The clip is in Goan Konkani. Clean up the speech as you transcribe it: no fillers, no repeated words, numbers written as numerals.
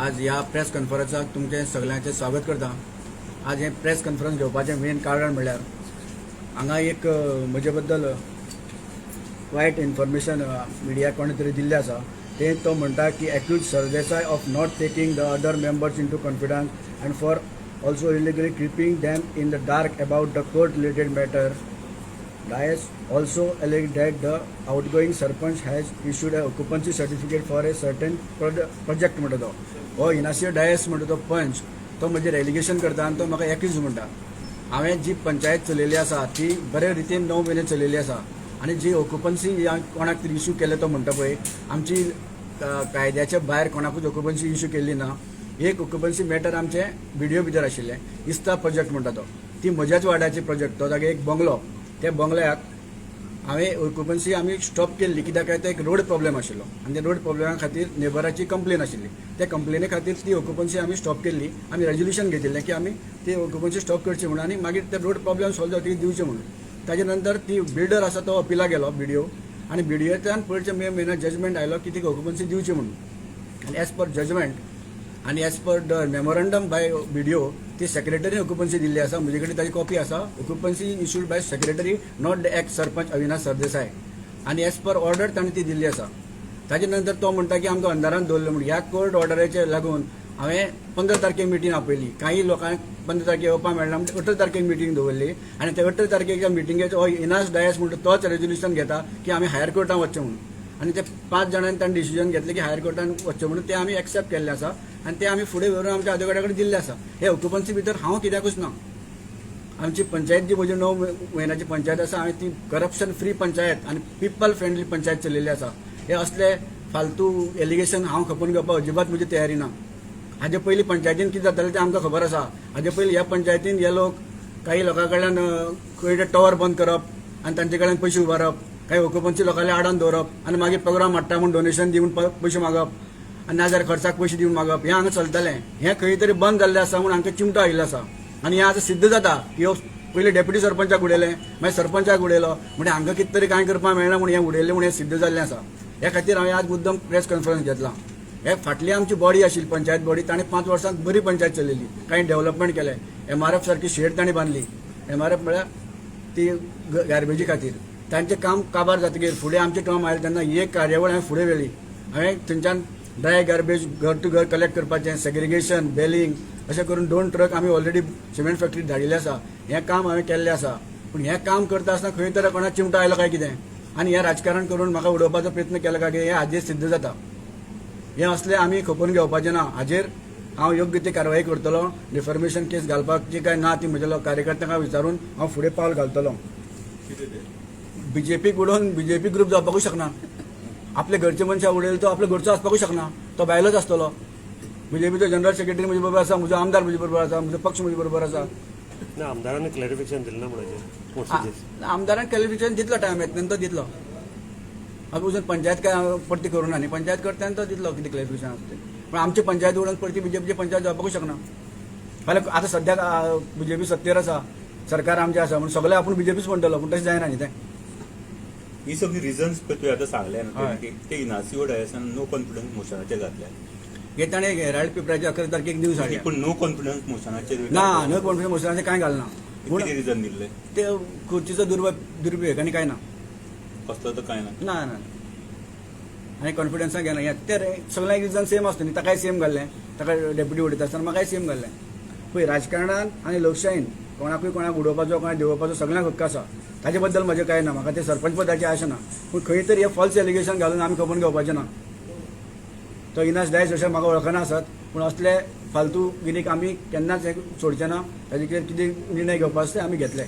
आज ह्या प्रेस कॉन्फरन्साक तुमचें सगल्यांचें स्वागत करता. आज हें प्रेस कॉन्फरन्स घेवपाचें मेन कारण म्हणल्यार हांगा एक म्हजे बद्दल वायट इन्फॉर्मेशन मिडियाक कोणें तरी दिल्लें आसा. तें तो म्हणटा की accuse Sardesai of not taking the other members into confidence and for also illegally keeping them in the dark about the court related matter. Dias also alleged that the outgoing sarpanch has issued a occupancy certificate for a certain project म्हणटा तो. हो इनासियो डायस म्हणटा तो पंच, तो म्हजेर एलिगेशन करता आनी तो म्हाका एक्यूज म्हणटा. हांवें जी पंचायत चलयली आसा ती बरे रितीन 9 म्हयने चलयली आसा आनी जी ऑक्युपन्सी कोणाक तरी इशू केले तो म्हणटा पळय, आमची कायद्याच्या भायर कोणाकूच ऑक्युपन्सी इशू केल्ली ना. एक ऑक्युपन्सी मॅटर आमचें बीडीओ भितर आशिल्लें, इस्ता प्रोजेक्ट म्हणटा तो, ती म्हज्याच वाड्याची प्रोजेक्ट. तो जागे एक बंगलो, त्या बंगल्याक हांवें ऑक्युपन्सी आमी स्टॉप केल्ली. कित्याक काय तो एक रोड प्रॉब्लेम आशिल्लो आनी त्या रोड प्रॉब्लेमा खातीर नेबराची कंप्लेन आशिल्ली. त्या कंप्लेनी खातीर ती ऑक्युपन्सी आमी स्टॉप केल्ली. आमी रेजोल्युशन घेतिल्लें की आमी ती ऑक्युपन्सी स्टॉप करची म्हणून आनी मागीर ते रोड प्रॉब्लेम सॉल्व जावतकीर दिवचे म्हणून. ताजे नंतर ती बिल्डर आसा तो अपिला गेलो बीडीओ आनी बीडीओच्यान पयरच्या मे म्हयन्यात जजमेंट आयलो की तिका ऑक्युपन्सी दिवची म्हणून. आनी एज पर जजमेंट आनी as per the memorandum by BDO ती सेक्रेटरीन ऑक्युपन्सी दिल्ली आसा. म्हजे कडेन ताची कॉपी आसा. Occupancy issued by secretary, not the ex sarpanch Avinash Sardesai. आनी एज पर ऑर्डर ताणें ती दिल्ली आसा. ताजे नंतर तो म्हणटा की आमकां अंधारान दवरलें म्हूण. ह्या कोर्ट ऑर्डराचेर लागून हांवें 15 तारखेक मिटींग आपयली. काही लोकांक 15 तारखेक येवपाक मेळना म्हणून 18 तारखेक मिटींग दवरली आनी त्या 18 तारखेच्या मिटिंगेचो हो इनास डायस म्हणटा तोच रेजोल्युशन घेता की आमी हायर कोर्टान वचचें म्हणून. आनी ते पांच जाणांनी ताणें डिसिजन घेतलें की हायर कोर्टान वचचें म्हणून. ते आमी एक्सेप्ट केल्लें आसा आनी ते आमी फुडें व्हरून आमच्या आदवोगाटा कडेन दिल्लें आसा. हे ऑक्युपन्सी भितर हांव कित्याकूच ना. आमची पंचायत जी म्हजी 9 म्हयन्याची पंचायत आसा, हांवें ती करप्शन फ्री पंचायत आनी पिपल फ्रेंडली पंचायत चलयल्ली आसा. हे असले फालतू एलिगेशन हांव खपून घेवपाक अजिबात म्हजी तयारी ना. हाजे पयलीं पंचायतीन कितें जातालें तें आमकां खबर आसा. हाजे पयलीं ह्या पंचायतीन हे लोक काही लोकां कडल्यान खंय टॉवर बंद करप आनी तांचे कडल्यान पयशे उबारप, काही ऑक्युपन्सी लोकांले आडावन दवरप आनी मागीर प्रोग्राम हाडटा म्हूण डोनेशन दिवन पयशे मागप आनी नाजाल्यार खर्चाक पयशे दिवन मागप, हें हांगा चलतालें. हें खंय तरी बंद जाल्लें आसा म्हूण हांकां चिमटो आयिल्लो आसा. आनी हें आतां सिद्ध जाता की ह्यो पयलीं डेप्युटी सरपंचाक उडयलें, मागीर सरपंचाक उडयलो, म्हणजे हांकां कितें तरी कांय करपाक मेळना म्हूण हें उडयलें म्हूण हें सिद्ध जाल्लें आसा. हे खातीर हांवें आज मुद्दम प्रेस कॉन्फरन्स घेतला. हे फाटली आमची बॉडी आशिल्ली, पंचायत बॉडी, ताणें 5 वर्सांत बरी पंचायत चलयली, कांय डेव्हलपमेंट केलें. एमआरएफ सारकी शेड तांणी बांदली. एमआरएफ म्हळ्यार ती गार्बेजी खातीर. तांचें काम काबार जातकीर फुडें आमचें टर्म आयलें तेन्ना एक कार्यावळ हांवें फुडें व्हेली. हांवें थंयच्यान ड्राय गार्बेज घर टू घर कलेक्ट करपाचें, सेग्रिगेशन, बेलिंग अशें करून दोन ट्रक आमी ऑलरेडी सिमेंट फॅक्टरीत धाडिल्ले आसा. हें काम हांवें केल्लें आसा. पूण हें काम करता आसतना खंय तर कोणाक चिमटो आयलो काय कितें आनी हें राजकारण करून म्हाका उडोवपाचो प्रयत्न केलो काय कितें, हें हाजेर सिद्ध जाता. हें असलें आमी खपून घेवपाचें ना. हाजेर हांव योग्य ती कारवाई करतलो. डिफेमेशन केस घालपाची काय ना ती म्हज्या कार्यकर्त्यांक विचारून हांव फुडें पावल घालतलो. बीजेपीक उडोवन बीजेपी ग्रुप जावपाकूच शकना. आपल्या घरचे मनशां उडयले तो आपल्या घरचो आसपाकूच शकना, तो भायलोच आसतलो. बीजेपीचो जनरल सेक्रेटरी म्हजे बरोबर आसा, म्हजो आमदार म्हजे बरोबर आसा, म्हजो पक्ष म्हजे बरोबर आसा. ना, आमदारांनी क्लॅरिफिकेशन दिलें ना म्हणचे. आमदारान क्लॅरिफिकेशन दितलो, टायम येता तेन्ना तो दितलो. अजून पंचायत काय परती करूं ना न्ही. पंचायत करता तेन्ना तो दितलो कितें क्लॅरिफिकेशन आसा तें. पण आमची पंचायत उडोवन परती बीजेपीची पंचायत जावपाकूच शकना. फाल्यां आतां सद्याक बीजेपी सत्तेर आसा, सरकार आमचें आसा म्हूण सगळे आपूण बीजेपीच म्हणटलो, पूण तशें जायना न्ही तें. ही सगळी रिजन्स पळय तुवें आतां सांगले न्हू, की ते इनासियो डायसान नो कॉन्फिडन्स मोशनाचेर घातल्या. हे ताणें हेराल्ड पेपराचे 11 तारखेक न्यूज हाडल्या. पूण नो कॉन्फिडन्स मोशनाचेर ना, नो कॉन्फिडन्स मोशनाचें कांय घालना पूण कितें रिजन दिल्लें? ते खुर्चीचो दुरुपयोग आनी कांय ना. कसलो तर कांय ना? ना ना, आनी कॉन्फिडन्सान घेना. हें ते सगळ्यांक रिजन सेम आसता न्ही. ताकाय सेम घाल्लें, ताका डेप्युटी उडयता आसतना म्हाकाय सेम घाल्लें. पळय, राजकारणान आनी लोकशायेन कोणाकूय कोणाक उडोवपाचो, कोणाक देंवोवपाचो सगळ्यांक हक्क आसा. ताजे बद्दल म्हजें कांय ना. म्हाका ते सरपंच पदाची आशा ना, पूण खंय तरी हे फॉल्स एलिगेशन घालून आमी खपून घेवपाचें ना. तो इनास डायस अशें म्हाका वळखना आसत, पूण असले फालतू गिरीक आमी केन्नाच हें सोडचे ना. ताजेर कितें निर्णय घेवपाचो आसा ते आमी घेतले.